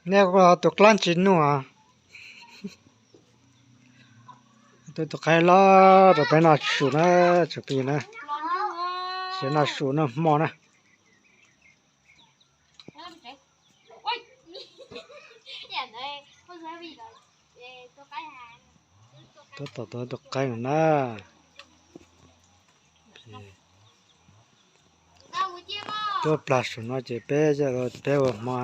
Nej tus qab tsis nuj. Tus, tus qaib loj rau peb noj su na, tsoom phooj ywg na. Siav noj su noj hmo na. Tab tom tus qaib no na. Tuaj plag saum no ces peb, peb ua hmo.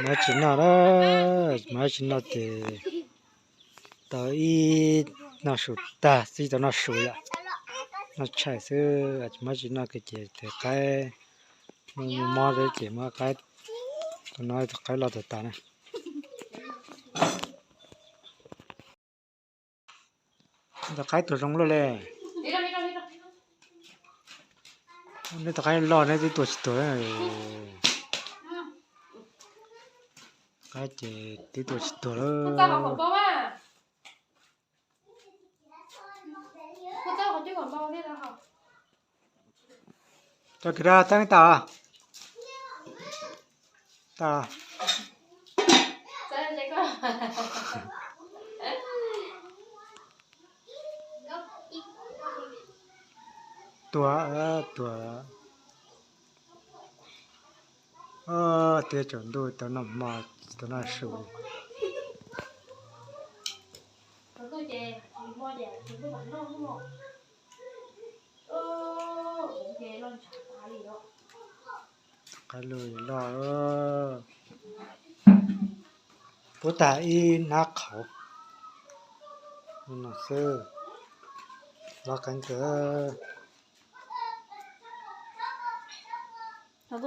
Mas tsis noj, mas tsis noj ces tau ib noj su tag xwb tau noj su yom. Noj tshais xwb, tsis mas tsis noj ces tus qaib mus mob xwb ces muab qaib, tus no tus qaib loj tag tas na. Tus qaib tuag zoo luaj li. Nej tus qaib loj neb twb tua tsis tuag. Qaib ces twb tua tsis tuag lawm. Tau kiag, tau tau. Tuag, tuag. Tiag tsaus ntuj tau noj hmo, tau noj su. Qaib loj loj, puab tag ib hnab qhauv no xwb, loj kawg nkaus. Ces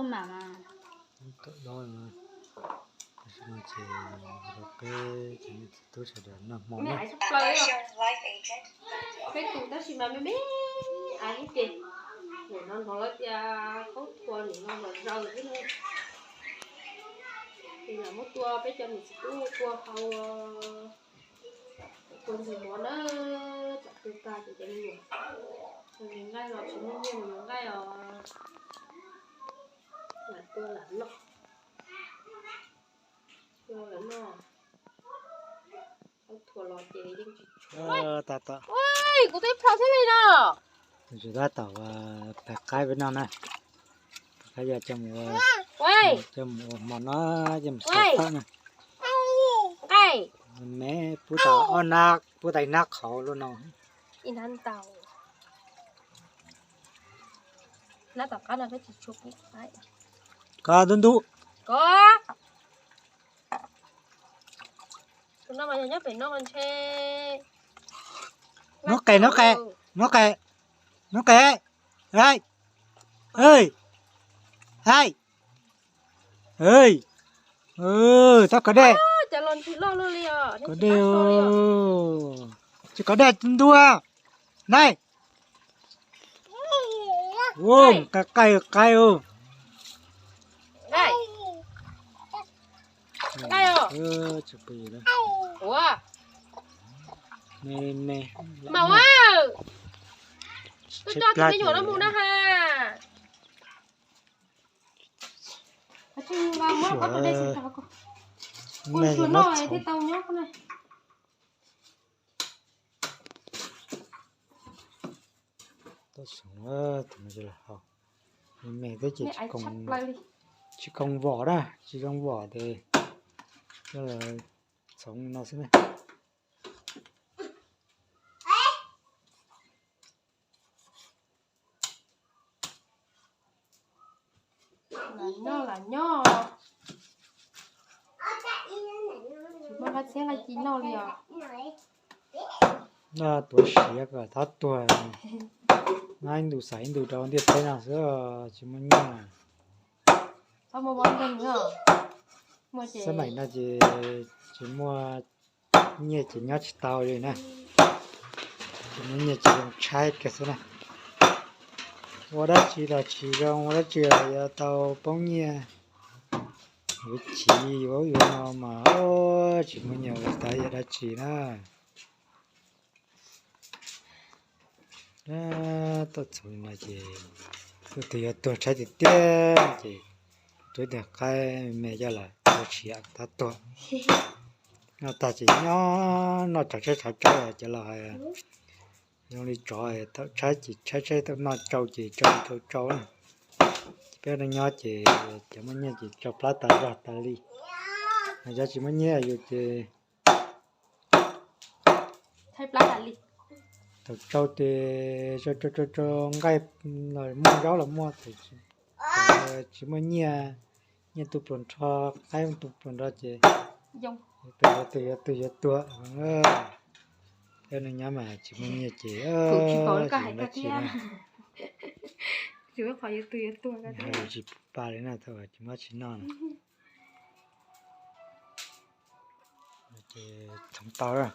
peb tub sawv daws noj hmo na. Peb tus tab sis mas me me ais ces, nim no hnov lawv tias khaub thuas nim no los zaws xwb na. Ces yog muab tua peb cov niam txiv tub tua haus, tua ntxuag mov na, tsam twg tag ces cov me nyuam mus yuav nqaij los tsis muaj nyiaj mus yuav nqaij os. Lam tua lam noj, tua lam noj. Khaub thuas los ces yeej tsis tshua. Kuv twb plhov thiab li no. Tab tom pab qaib peb noj na. Pab qaib yog coj mus ua hmo no, coj mus xav tawm na. Me pub tau ob hnab, pub tau ib hnab qhauv luaj no. Ib hnab ntau. Hnab tom qab no peb tsis tshua pub qaib. Koj ntub ntub. Koj. Tus no mas yog nyob pem no ntshe. Nub qe, nub qe, nub qe, nub qe. Hais, hais, hais, hais. Txhob kov dej. Kov dej, tsis kov dej ntua. Nai. Qaib, qaib, qaib. Me, me. Tuaj coj tus me nyuam no mus na ha. Me no tau nyob. Tus no haus, me me thiab ces tsis koom vom na, tsis zoo vom ces coj los txhoov no xwb na. Lam noj, lam nyob. Tsis muaj qab txhiab qab ci noj li os. Noj tuav siav kom txhob tuag. Noj ib ntus xav ib ntus rau ntiaj teb no xwb, tsis muaj nyiaj. Xab maim no ces tsis muaj nyiaj ces nyob tsis tau li na. Tsis muaj nyiaj ces tshaib kiag xwb na. Ua dab tsi los tsis zoo, ua dab tsi los yuav tau poob nyiaj. Yuav chiv yuav ub yuav no mas tsis muaj nyiaj ua tau yam dab tsi na. Tuaj txog no ces Tus yuav tuag tshaib tiag tiag ces rub tag qaib me coj los rau siav tab tuag. Noj tag ces nyob noj tshav tshaib tshav tsawb cov laus hais. Zoo li tsov thaum tshaib ces tshaib tshaib, thaum noj tsau ces tsau tsau tsau na. Ces peb neej nyob ces cov muaj nyiaj ces tsau plab tas zog tas li. Cov tsis muaj nyiaj yus ces thaum tsau ces tsau tsau tsau tsau nqaij los muaj, zaub los muaj, tsis muaj nyiaj, nyiaj tu pluas nrho, qaib tu pluas nrho ces yuav tuag yuav tuag yuav tuag. Peb neej nyob mas tsis muaj nyiaj ces tsis pa li na, thaum tsis muaj tsis noj na. Ces txhoov tau.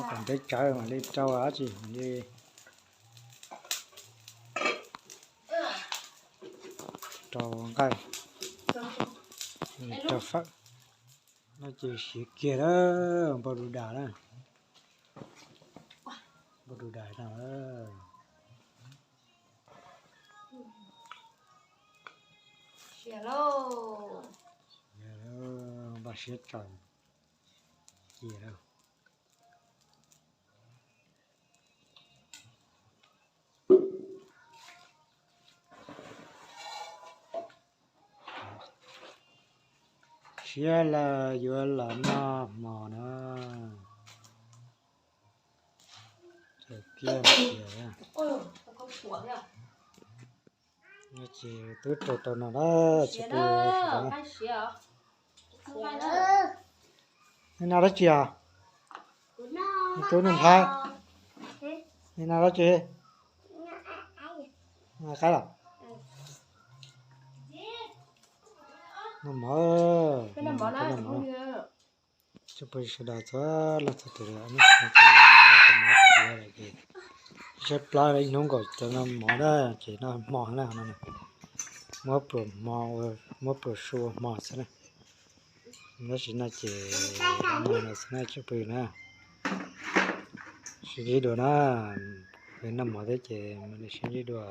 Kom ntev tsawv mam li rau dab tsi mam li rau nqaij, rau fawm. No ces siav kiag na, npau du dag na, npau du dag no. Npaj siab tsaws cia lawm. Siav lawm yuav los noj hmo na. Kiag cia. Ces twb rau tau no na, tsis pw. Nej noj dab tsi os? Tub noj nplhaib. Nej noj dab tsi? Noj qaib los? Noj mov, noj mov. Tsuas pw sawv daws txhua leej txhua tus, ib hnub nkaus cov noj mov na, ces noj hmo na, muab pluas hmo, muab pluas su ua hmo xwb na. Tab sis no ces no xwb na, tsuas pw na. Sib ntsib dua na, noj mov thiab ces mam li sib ntsib dua.